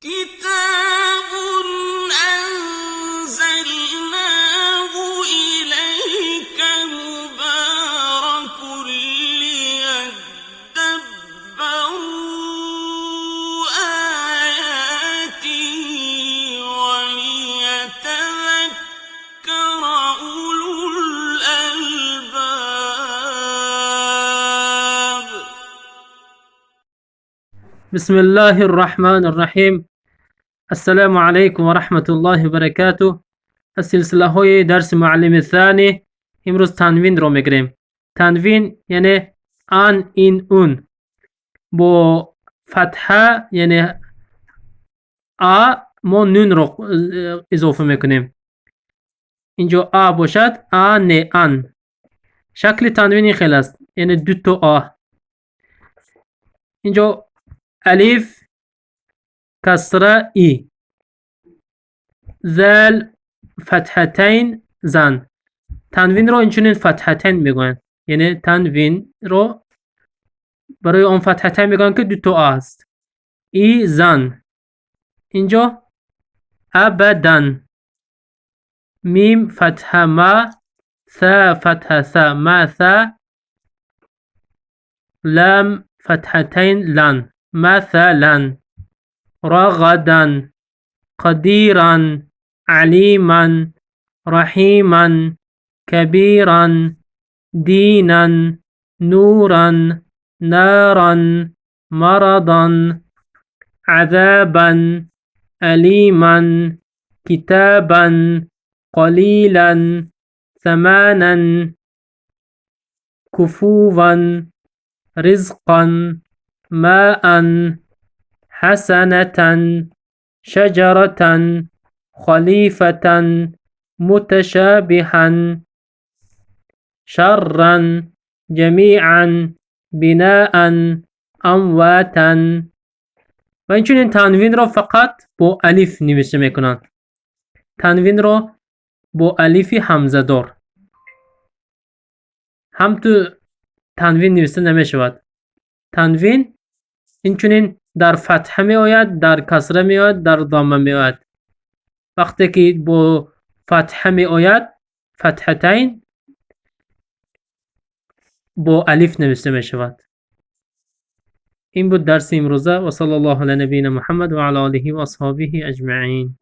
كتاب أنزلناه إليك مبارك ليدبروا آياته وليتذكر أولو الألباب. بسم الله الرحمن الرحیم. السلام علیکم و رحمت الله و برکاته. از سلسله های درس معلم ثانی امروز تنوین رو میگیریم. تنوین یعنی آن، این، اون. با فتحه یعنی آ ما نون رو اضافه میکنیم. اینجا آ باشد، آ نه آن. شکل تنوین خیلی است، یعنی دو تا آ. اینجا الف کسره ای، ذال فتحتین زن. تنوین رو اینچنین فتحتین میگویند، یعنی تنوین رو برای آن فتحتین میگویند که دو تا آ است. ای زن. اینجا ابدا، میم فتحه ما، ثا فتحه ثا، ما ثا، لام فتحتین لن، مثلا، رغدا، قدیرا، علیما، رحیما، کبیرا، دینا، نورا، نارا، مرضا، عذابا، الیما، کتابا، قلیلا، ثمنا، کفوا، رزقا، ماء، حسنة، شجرة، خلیفة، متشابها، شرا، جمیعا، بناء، امواتا. و اینچنین تنوین را فقط با الف نوشته میکنند. تنوین را با الف همزه دار هم تو تنوین نوشته نمیشود. تنوین اینچنین در فتحه می آید، در کسره می آید، در ضمه می آید. وقتی که با فتحه می آید، فتحتین، با الف نوشته می شود. این بود درس امروزه. و صلی الله علی نبینا محمد و علی آله و اصحابه اجمعین.